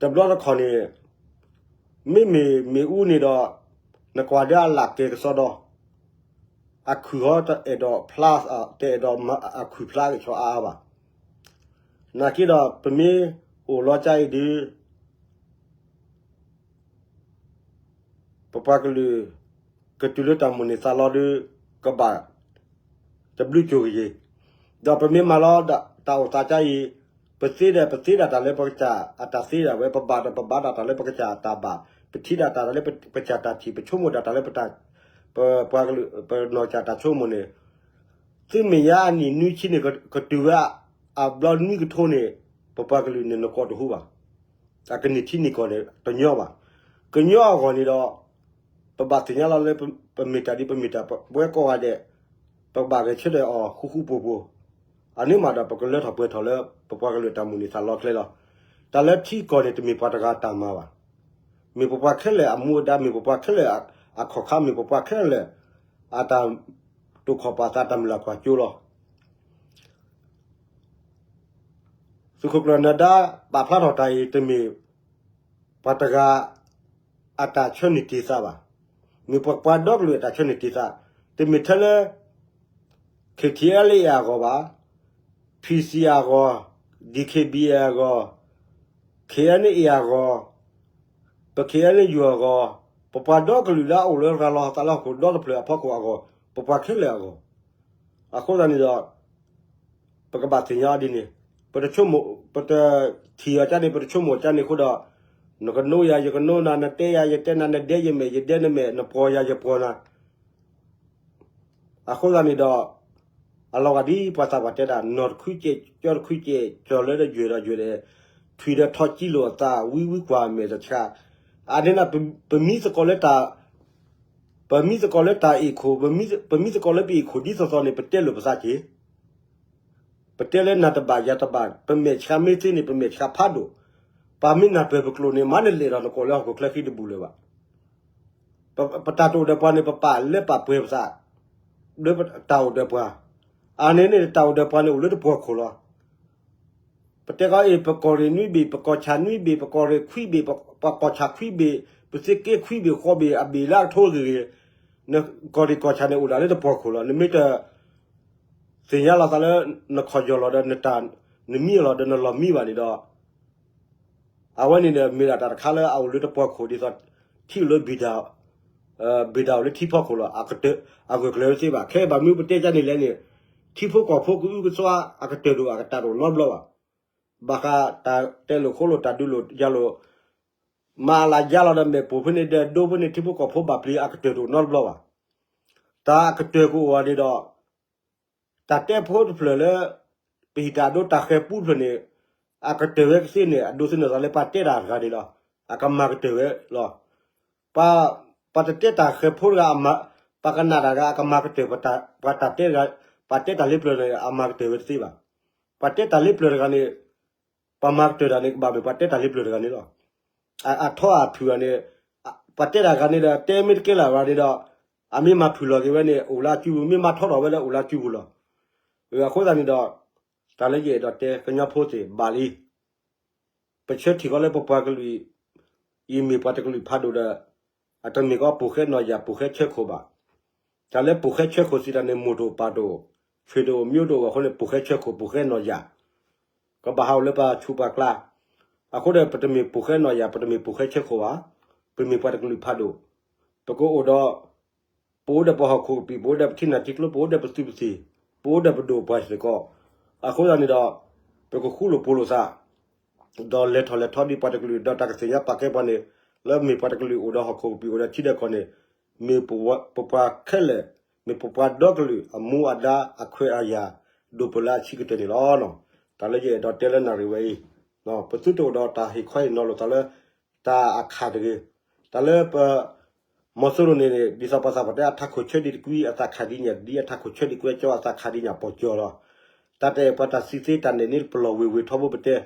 တဘျီတခီၣ်န့ၣ် မ့မ့ၢ်မ့ၣ်အူန့ၣ်ဒီး နကွၢ်ဒီးအလၢ်ကဲကစီဒီ, အခုၣ်ဟီတအဲၣ်ဒိးဖျါ, တအဲၣ်ဒိးအခုၣ်ဖျါကဆီအါအါဘၣ်. နာ်က့ဒီး ပမ့ၢ်အိၣ်လီၤကါအံၤဒီး ပပှၤကလုာ် ကတုၤလၢတၢ်မိၣ်န့ၢ်သးလီဒီး ကဘၣ်တဘျုးကၠိၤကယ့ၤ, ဒီးပမ့ၢ်မၤလီၤတၢ်အိၣ်သးကါအံၤ, ပသ့ဒီး ပသ့ဒၣ်တၢ်လၢပကစၢ်အတၢ်သ့ဒၣ်ဝဲ, ပဘၣ်ဒီး ပဘၣ်ဒၣ်တၢ်လၢပကစၢ်အတၢ်ဘၣ်, ပထံၣ်ဒၣ်တၢ်လၢပကစၢ်တၢ်ထံၣ်, ပဆိကမိၣ်ဒၣ်တၢ်လၢပ ပပှၤကလုာ် ပနီၢ်ကစၢ်တၢ်ဆိကမိၣ်န့ၣ်, သုမဲာ်ညါအနံၣ်နွံဆံန့ၣ် ကတုၤဝဲအဘျီနွံကထိန့ၣ်, ပပှၤကလုာ်န့ၣ်နကိးတဟူဘၣ်. အကန့ၢ်ထံန့ၢ်ကီၢ်န့ၣ် တညီဘၣ်. ကညီအဂီၢ်န့ၣ်ဒီး ပဘၣ်သ့ၣ်ညါလီၤလၢ ပမ့ၢ်တၢ်ဒ်ပမ့ၢ်တၢ် ပဝဲကိးဂၤဒဲး ပကဘၣ်ဂဲၤဆၢထၢၣ်အီၤဃူဃူဖိးဖိး, အန့ၣ်မးဒီး ပကလၢထီၣ်ပှဲၤထီၣ်လၢ ပပှၤကလုာ်တၢ်မိၣ်န့ၢ်သးလီကျဲလီၤ. တၢ်လၢထံကီၢ်န့ၣ် တမ့ၢ်ပှၤတဂၤတၢ်မၤဘၣ်. မ့ၢ်ပပှၤခဲလၢာ်အမူအဒါ, မ့ၢ်ပပှၤခဲလၢာ်အခီၣ်ခါ, မ့ၢ်ပပှၤခဲလၢာ် အတၢ်တိာ်ခီၣ်ပာ်သးတၢ်မုၢ်လၢ်ကွၢ်ကၠိလီၤ. သုးခိၣ်ကျၢၢ်နၢၤဒါ ပာ်ဖျါထီၣ်တၢ်အံၤ တမ့ၢ်ပှၤတဂၤအတၢ်ဆၢန့ၢ်တ့ၢ်သးဘၣ်. မ့ၢ်ပှၤပှၤဒီကလုာ်အတၢ်ဆၢန့ၢ်တ့ၢ်သး, တမ့ၢ်ထဲလၢ KTLA အဂီၢ်ဘၣ်, PC အဂီၢ်, DKBA အဂီၢ်, KNA အဂီၢ်, ပ KNU အဂီၢ်, ပပှၤဒီကလုာ်လၢအအိၣ်လၢရၤလီၤသးလၢဟီၣ်ခိၣ်ဒီတဖျၢၣ်အဖီခိၣ်အဂီၢ်, ပပှၤခဲလၢာ်အဂီၢ်, အဃိသတးန့ၣ်ဒီး ပကဘၣ်သ့ၣ်ညါအီၤဒ်န့ၣ်, ပတဆိကမိၣ်, ပတထံၣ်အီၤကါန့ၣ်, ပတဆိကမိၣ်ကါန့ၣ်အဃိဒီး, နကနိယၤ ယကနိနၤ, နတဲယၤ ယတဲနၤ, နဒဲယမဲာ် ယဒဲနမဲာ်, နပှီၢ်ယၤ ယပှီၢ်နၤ. အဃိသတးန့ၣ်ဒီး အလီၤဂာ်ဒ်ပှၤသးပှၢ်တဲဒၣ် နီၢ်တခုကဲး ကၠီတခုကဲး ကၠီၤလၢဒီးယွဲၢ်ဒီးယွဲၢ်ဒီး ထွံၣ်ဒီးထီၣ်ကံလိာ်အသး ဝံဝံကွၢ်အမဲာ်တဆှး, အန့ၣ်န့ၣ် ပမံသကိးလၢတၢ် ပမံသကိးလၢတၢ်အ့ၣ်ခိၣ်, ပမံသကိးလၢပအ့ၣ်ခိၣ်ဒ်သိးသိးန့ၣ် ပတဲလိာ်ပသးက့ၤ, ပတဲလၢနၤတဘၣ်ယၤတဘၣ်, ပမဲာ်ဆှးမ့ၢ်သ့န့ၣ် ပမဲာ်ဆှးဖးဒိၣ်, ပှၤမ့ၢ်နၢ်ပၢၢ်ပကျိာ်န့ၣ် မၤနလဲၤဒီးနကိးလၢဟီၣ်ခိၣ်ချၢဃံတဘူၣ်လၢၤဘၣ်. ပတၢ်တအိၣ်ဒီးပှၤန့ၣ် ပပာ်လၢပာ်ပှဲၤပသး လၢတၢ်အိၣ်ဒီးပှၤ, အန့ၣ်န့ၣ် တၢ်အိၣ်ဒီးပှၤန့ၣ်အိၣ်လၢတပှီၤခိၣ်လီၤ. ပတဲကီအံၤ ပကီၢ်ရ့ၣ်နွံဘ့ၣ်, ပကီၢ်ဆၣ်နွံဘ့ၣ်, ပကီၢ်ခွံဘ့ၣ်, ပကီၢ်ဆၣ်ခွံဘ့ၣ်, ပသ့က့ခွံဘ့ၣ်ဃိးဘ့ၣ် အဘ့ၣ်လၢအကထိဂ့ၤဂ့ၤ, နကီၢ်ရ့ၣ်ကီၢ်ဆၣ်န့ၣ်အိၣ်ဒၣ်လၢတပှီၤခိၣ်လီၤ. နမ့ၢ်တသ့ၣ်ညါလီၤသးလၢ နခီၣ်ယီၢ်လီၤဒီး နမံအလီၢ်ဒီးနလီၢ်မံဘၣ်န့ၣ်ဒီး အဝဲန့ၣ်ဒီး မ့ၢ်ဒၣ်တၢ်တခါလၢအအိၣ်လၢတပှီၤခိၣ်ဒ်သိး ထံၣ်လၢဘံၣ်ဒၣ်, ဘံၣ်ဒၣ်အိၣ်လၢထံဖီခိၣ်လီၤ. အဂၢၢ်ကျၢၤဝဲသ့ဘၣ်. ခဲအံၤဘၣ်မနုၤပတဲကါန့ၣ်လဲၣ်န့ၣ်, ထံဖိကီၢ်ဖိကအုကစွါ အကတၢၢ်တအိၣ်အကတၢၢ်တအိၣ်နီတဘျီဘၣ်. ဘၣ်ဃးတၢ်တဲလိာ်ဃိလိာ်တၢ်ဒုးလိာ်ယၤလိာ်, မၤအလၢယၤလီၤဒီးမဲာ်ပိာ်ဖဲန့ၣ်ဒီးဒိဖဲန့ၣ် ထံဖိကီၢ်ဖိဘၣ်ပျံၤအကတၢၢ်တအိၣ်နီတဘျီဘၣ်. တၢ်အကတၢၢ်ကအိၣ်ဝဲန့ၣ်ဒီး တၢ်တဲဖိတဖျၢၣ်လၢ ပဟံးတၢ်အဒိတၢ်ဃဲၤပူတဖျၢၣ်န့ၣ် အကတၢၢ်ဝဲကသ့န့ၣ် အဒိသန့ၤသးလၢပှၤတဲတၢ်တဂၤန့ၣ်လီၤ. အကမၤကတၢၢ်ဝဲလီၤ. ပှၤတတဲတၢ်ဃဲၤဖိတဂၤ, ပှၤကနၣ်တၢ်တဂၤ အကမၤကတၢၢ်ပှၤတၢ်တဲတဂၤ, ပှၤတဲတၢ်လၢပျၢၤတဂၤန့ၣ် အမၤကတၢၢ်ဝဲတသ့ဘၣ်. ပှၤတဲတၢ်လၢပျၢၤတဂၤန့ၣ် ပှၤမၤကတၢၢ်တၢ်န့ၣ် ကဘၣ်မ့ၢ်ပှၤတဲတၢ်လၢပျၢၤတဂၤန့ၣ်လီၤ. အထီအဖုၣ်န့ၣ်, ပှၤတဲတၢ်တဂၤန့ၣ်ဒီး တဲမ့ၢ်တကဲလၢ်ဘၣ်န့ၣ်ဒီး အမ့ၢ်မၤဖုၣ်လီၤက့ၤဝဲန့ၣ် အိၣ်လၢအစုပူၤ, မ့ၢ်မၤထီထီၣ်ဝဲလၢအိၣ်လၢအစုပူၤလီၤ. အဃိသတးန့ၣ်ဒီး တၢ်လၢယအဲၣ်ဒိးတဲကညီဖိသ့ၣ်ဘၣ်လံ. ပဆၢထံၣ်ကီးလၢပပှၤကလုာ်အံၤ မ့ၢ်ပှၤတကလုာ်ဖးဒိၣ်ဒီး အတမ့ၢ်ကီးပိာ်ဃဲနီၢ်ယၢ် ပိာ်ဃဲဆၢခိၣ်ဘၣ်. တၢ်လၢပိာ်ဃဲဆၢခိၣ်စံးတၢ်န့ၣ် မိၢ်တအိၣ်ပၢ်တအိၣ် ဆွေတအိၣ်မျိုးတအိၣ်အဃိန့ၣ် ပိာ်ဃဲဆၢခိၣ် ပိာ်ဃဲနီၢ်ယၢ် ကဘၣ်ဟးအိၣ်လၢပှၤဆူးပှၤကျါ. အဃိဒီး ပတမ့ၢ်ပိာ်ဃဲနီၢ်ယၢ် ပတမ့ၢ်ပိာ်ဃဲဆၢခိၣ်ဘၣ်. ပမ့ၢ်ပှၤတကလုာ်ဖးဒိၣ်. ပကအိၣ်ဒီး ပအိၣ်ဒီးပဟီၣ်ခိၣ်ကပံာ်, ပအိၣ်ဒီးပထံနၢ်ထံကျိ, ပအိၣ်ဒီးပသုးပသံၣ်, ပအိၣ်ဒီးပဒိၣ်ပပှၢ်စ့ၢ်ကီး. အဃိသတးန့ၣ်ဒီး ပကဃူလိာ်ဖိးလိာ်သး ဒီးလဲၤထီၣ်လဲၤထီဒ်ပှၤတကလုာ် ဒီးတၢ်ကသ့ၣ်ညါပာ်ကဲပှၤန့ၣ် လၢမ့ၢ်ပှၤတကလုာ်အိၣ်ဒီးဟီၣ်ခိၣ်ကပံာ်အိၣ်ဒီးထံဒီးကီၢ်န့ၣ် မ့ၢ်ပပှၤခဲလၢာ် မ့ၢ်ပပှၤဒီကလုာ်အမူအဒါအခွဲးအယာ် ဒိၣ်ပၢၢ်လၢအဆံးကတၢၢ်န့ၣ်လီၤ. တၢ်လၢယအဲၣ်ဒိးတဲလၢနၣ်ရံၣ်ဝဲအံၤ ပသုတအိၣ်ဒီးတၢ်ဟ့ၣ်ခီဟ့ၣ်နီၤလိာ်သးလၢ တၢ်အခးတဂ့ၤ. တၢ်လၢပ မီၤစိရိၤန့ၣ် ဒ်သိးပှၤသးပှၢ်တဲ အထးခိၣ်ဆၢဒံးတကွံ အသးခးဒ်န့ၣ်ဒ် အထးခိၣ်ဆၢဒံးကွံကၠီ အသးခးဒ်န့ၣ် ပီၢ်ကၠီလီၤ. တၢ်တအဲၣ်ပှၤတၢ်စံးသ့ တၢ်နဲၣ်န့ၣ်ပလီၢ်ဝ့ၤဝ့ၤထီဘိပတဲ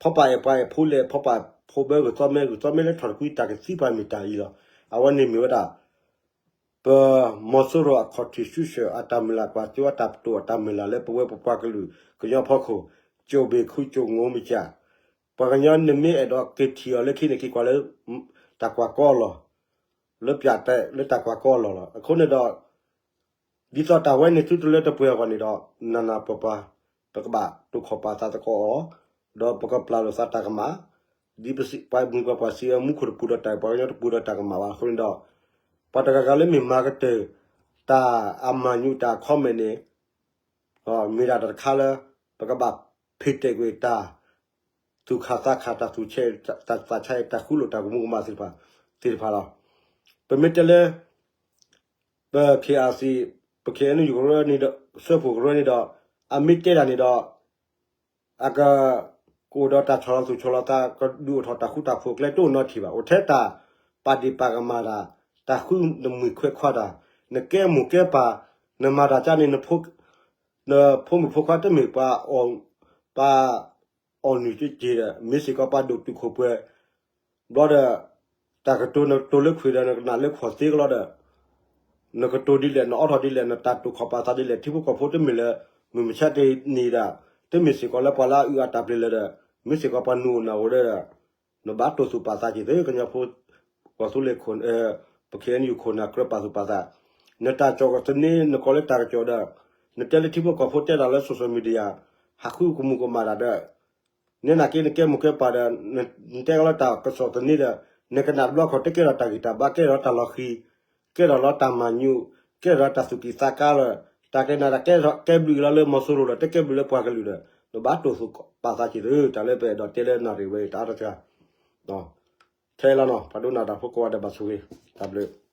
ဖီပာ်အဲၣ်ပှၤအဲၣ်ဖိလဲၣ် ဖီပာ်ဖိဘၢဂုၢ်သီမဲ ဂုၢ်သီမဲလၢထီၣ်တကွံ တၢ်ကသံပှၤမ့ၢ်တၢ်အံၤလီၤ. အဝဲန့ၣ်မ့ၢ်ဝဲဒၣ် ပ မီၤစိရိၤအ constitution အတၢ်မုၢ်လၢ် ပှၤကၠိအတၢ်ပတုာ်အတၢ်မုၢ်လၢ်လၢပဝဲပပှၤကလုာ်ကညီဖီခိၣ် ကၠိဘ့ၣ်ခူကၠိငိမ့ၢ်ကၠၢ် ပှၤကညီနမ့ၢ်အဲၣ်ဒိးက့ၤထံၣ်အီၤလၢခံန့ၣ် က့ၤကွၢ်လၢ တၢ်ကွၢ်ကီအလီၢ် လၢပၠးတဲလၢတၢ်ကွၢ်ကီအလီၢ်လီၤ. အဃိန့ၣ်ဒီး ဒ်သိးတၢ်ဝဲန့ၣ်သုတလၢတပှဲၤအဂီၢ်န့ၣ်ဒီး နးနးပှၤပှၤ ပကဘၣ်တိာ်ခီၣ်ပာ်သးသကိးအီၤ ဒီးပကပျၢ်လိာ်သးတၢ်ကမၣ် ဒ်ပှၤမုၢ်ပှၤပှၢ်စံးဝဲ မူခိၣ်တပူၤဒီးတၢ် ပှၤကညီတပူၤဒီးတၢ်ကမၣ်ဘၣ်အဃိန့ၣ်ဒီး ပှၤတဂၤဂၤလၢမ့ၢ်မၤကတၢၢ် တၢ်အမၤညူးတၢ် comment န့ၣ် မ့ၢ်ဒၣ်တၢ်တခါလၢ ပကဘၣ်ဖံးတဲာ်ကွံာ်တၢ် သူၣ်ခးသးခးတၢ်သူၣ်ဆဲး တၢ်သးဆါအံၤ တၢ်ဃူလိာ်တၢ်ကမူကမၣ်သ့ၣ်တဖၣ် သ့ၣ်တဖၣ်လီၤ. ပမ့ၢ်တဲလၢ ပ KRC ပ KNU ကရၢန့ၣ်ဒီး စၢဖှိၣ်ကရၢန့ၣ်ဒီး အမ့ၢ်တဲတၢ်န့ၣ်ဒီး အက ကအိၣ်ဒီးတၢ်ဆီၣ်လီၤသူၣ်ဆီၣ်လီၤသး ကဒုးအိၣ်ထီၣ်တၢ်ဃူတၢ်ဖိးကျဲတအိၣ်နီတထံၣ်ဘၣ်. အိၣ်ထဲတၢ်ပာ်ဒ့ၣ်ပာ်ကမၣ်တၢ် တၢ်ဃုနမှံၤခွဲးခွါတၢ် နကဲမိၢ်ကဲပၢ် နမၤတၢ်ကါန့ၣ် နဖိမုၣ်ဖိခွါတမ့ၢ်ပှၤ ပှၤ အီၣ်နုၢ်က့ၤဒီး မ့ၢ်စ့ၢ်ကီးပှၤဒိၣ်တုာ်ခိၣ်ပှဲၤ ဘျီဒီး တၢ်ကတိၤနကတိၤလၢခွံာ်ဒီး နကနၣ်လၢခီၣ်သ့ကလီဒီး နကတိၤဒ်လဲၣ် နအိးထီၣ်ဒ်လဲၣ် နတၢ်တိာ်ခီၣ်ပာ်သးဒ်လဲၣ် ထံဖိကီၢ်ဖိတမ့ၢ်လၢ မုၢ်မဆါတနံၤဒၣ် တမ့ၢ်စ့ၢ်ကီးလၢပှၤလၢအအုၣ်အတၢ်ပျ့ၤလၢၤဒီး မ့ၢ်စ့ၢ်ကီးပှၤနုာ်အိၣ်နၢ်အိၣ်ဒီး နဘၣ်တိာ်သူၣ်ပာ်သးက့ၤသု ကညီဖိ ကီၢ်သူလ့ၤခိၣ် ပ KNU ခိၣ်နၢ်ကြၢးပာ်သူၣ်ပာ်သး နတၢ်ကစီၣ်သန့ နကိးလၢတၢ်ကစီၣ်ဒီး နတဲလၢထံဖိကီၢ်ဖိတဲတၢ်လၢ social media ဟးဃုကမူၤကမၣ်တၢ်ဒီး နဲနာ်က့နကဲမိၢ်ကဲပၢ်ဒီး နတဲကလီတၢ်ကစီၣ်သန့ဒီး နကနၣ်တဘျီခီၣ် တကဲထီၣ်တၢ်ဂံၢ်တၢ်ဘါ ကဲထီၣ်တၢ်လီၤဃံၤ ကဲထီၣ်လီၤတၢ်မၤညူး ကဲထီၣ်တၢ်သူၣ်ကံၢ်သးကါလီၤ တၢ်ကဲနၤဒီး ကဲဘျုးလီၤလၢမီၤစိရိၤဒီး တကဲဘျုးလၢပှၤကလုာ်ဒီး နဘၣ်တိာ်သူၣ်ပာ်သးက့ၤသု တၢ်လၢပအဲၣ်ဒိးတဲလၢနၣ်ရံၣ်ဝဲအံၤ တအါတကါ ထဲလီၤနီၤ ပှၤဒိကနၣ်တၢ်ဖိကိးဂၤဒဲးဘၣ်ဆိၣ်ဂ့ၤ တၢ်ဘျုး